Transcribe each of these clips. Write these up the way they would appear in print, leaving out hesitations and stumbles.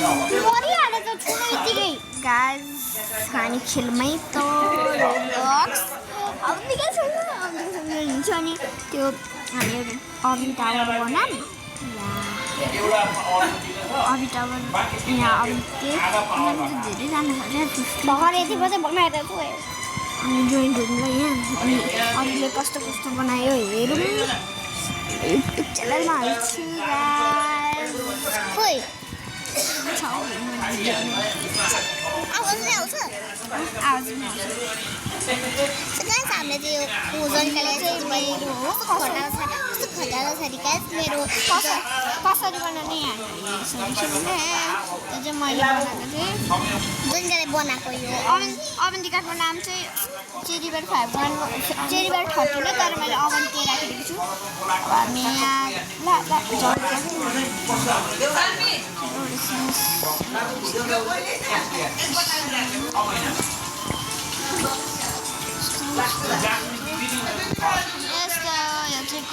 मरिहालेछ छुनु यतिकै गाइस हामी खेलमै त रोब्लक्स अब निकै छैन हुन्छ नि त्यो हामी एउटा अबि टावर बनाम अबि टावर यहाँ अब धेरैजना छ भर्खर यति बजे बनाएर छु अनि जोइन गरौँला यहाँ अनि अरूले कस्तो कस्तो बनायो हेरौँ युट्युब च्यानलमा हाल्छु खोइ आवाज नै आउँछ आवाज नै आउँछ हामीले त्यो जनकाले चाहिँ मेरो खटालो छ नि गाइस मेरो कसरी बनाउने त्यो चाहिँ मैले बनाएको थिएँ जनकाले बनाएको यो अवन्तिकाको नाम चाहिँ चेरीबेर 5 चेरीबेर 30 नै तर मैले अवन्ती राखिदिएको छु अब हामी यहाँ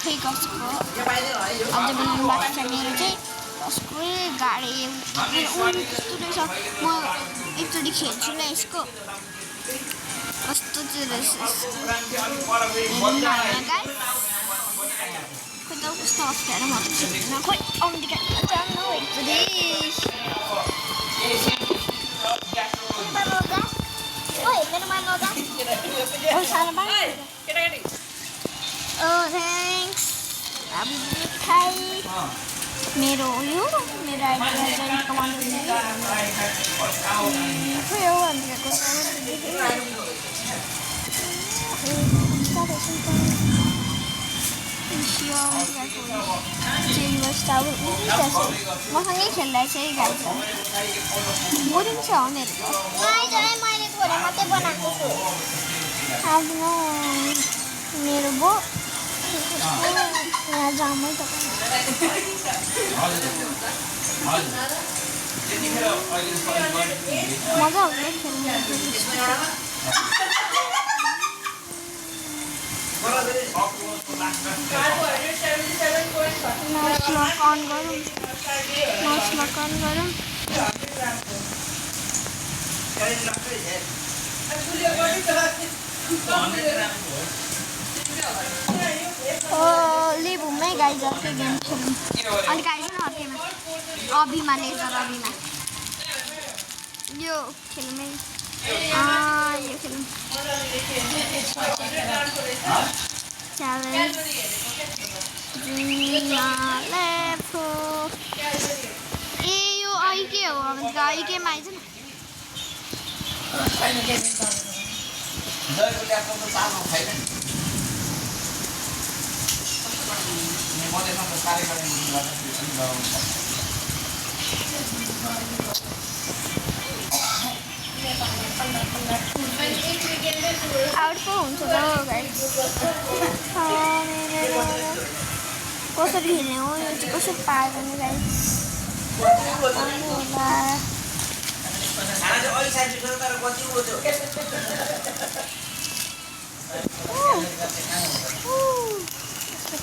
खै कसको अझै बनाउनु बाँकी छ मेरो चाहिँ कसको गाडी त्यस्तो रहेछ म एकचोटि खेल्छु ल यसको कस्तो चाहिँ रहेछ खोइ त कस्तो अप्ठ्यारो म खेल्दैन खोइ आउँदै जानु एकचोटि थ्याङ्क्स अब खाइ मेरो यो मेरो आइडिया जोइन कमान्डर खोइ हो भनेको मसँगै खेल्दैछ है गाई बोरिङ छ हो मेरो मैले थोरै मात्रै बनाएको छु आफ्नो मेरो बो यहाँ जामै त मजा आउँछ खेल्नु अन गरौँ लेबुमै गाई जस्तै गेम खेलौँ अलिक गाई चाहिँ हर्केमा अबीमा लेजर अबीमा यो खेलौँ यो खेलौँ च्यालेन्ज ए यो आइके हो अब आइकेमा आइज न आउट पो हुन्छ त गाइस कसरी खेल्ने हो यो चाहिँ कसरी पायो भने गाइस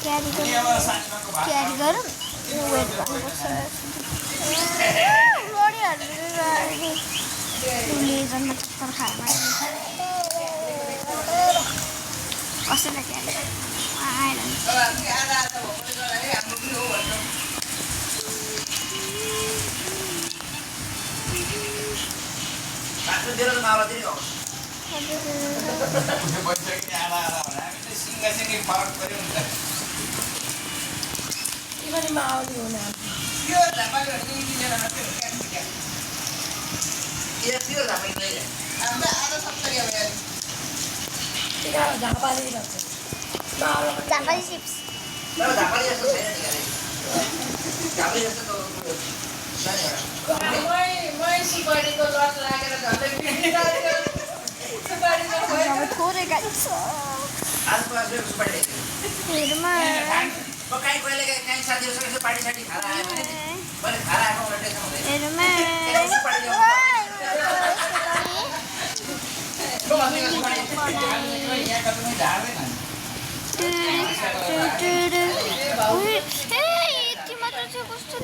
क्यारी गरौँ वेट गर्नुपर्छ लेजरमा चक्कर खायो कसैलाई क्यारी आएर झापाली चिप्स थोरै गाडी छ यति मात्र चाहिँ कस्तो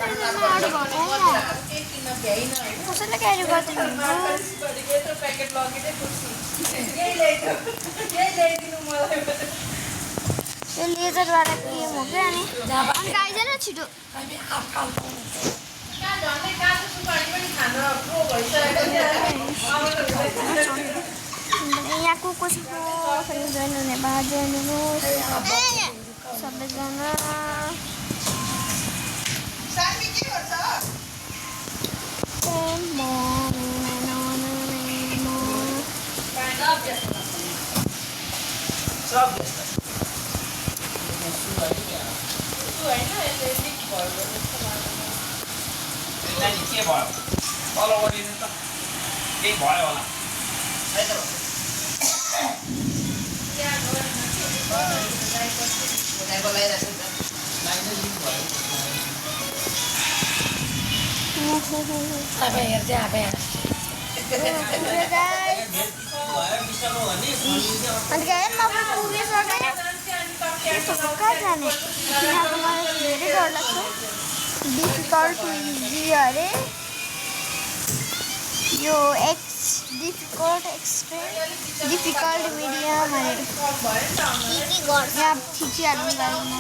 कसैले क्यारी गर्दैन यो लेजरवाला गेम हो क्या अनि आइज न छिटो यहाँ को कसैको जोइन हुने भए जोइन हुनुहोस् सबैजना के भयो तल ओरिनु त केही भयो होला कहाँ जाने मलाई धेरै डर लाग्छ डिफिकल्ट इजी अरे यो डिफिकल्ट एक्सट्रिम डिफिकल्ट मिडियम अरे यहाँ खिचिहाल्नु गाडीमा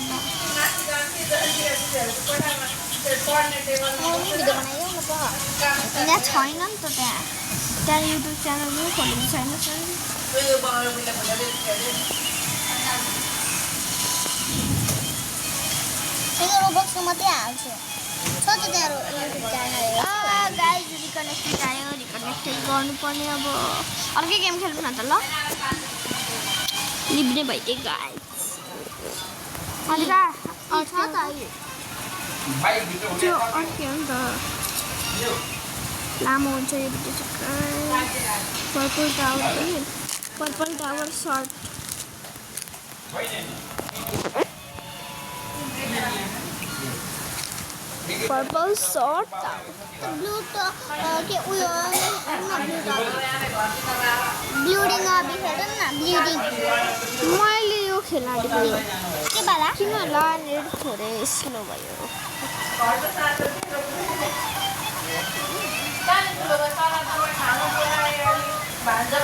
यहाँ छैन नि त त्यहाँ युट्युब च्यानल पनि खोलेको छैन रोबक्सको मात्रै हाल्छु छ त त्यहाँ युट्युब च्यानल गाइज रिकनेक्टेड आयो रिकनेक्टेड गर्नुपर्ने अब अर्कै गेम खेल्नु न त ल लिब्ने भइदियो गाइज अनि छ त त्यो अर्कै हो नि त लामो हुन्छ यो भिडियो चाहिँ purple tower shirt purple shirt blue त के उयो ब्लुडिङ अबि खेलौँ न ब्लुडिङ मैले यो खेल्न आँटेको के बाला किन होला नेट थोरै स्लो भयो भान्जा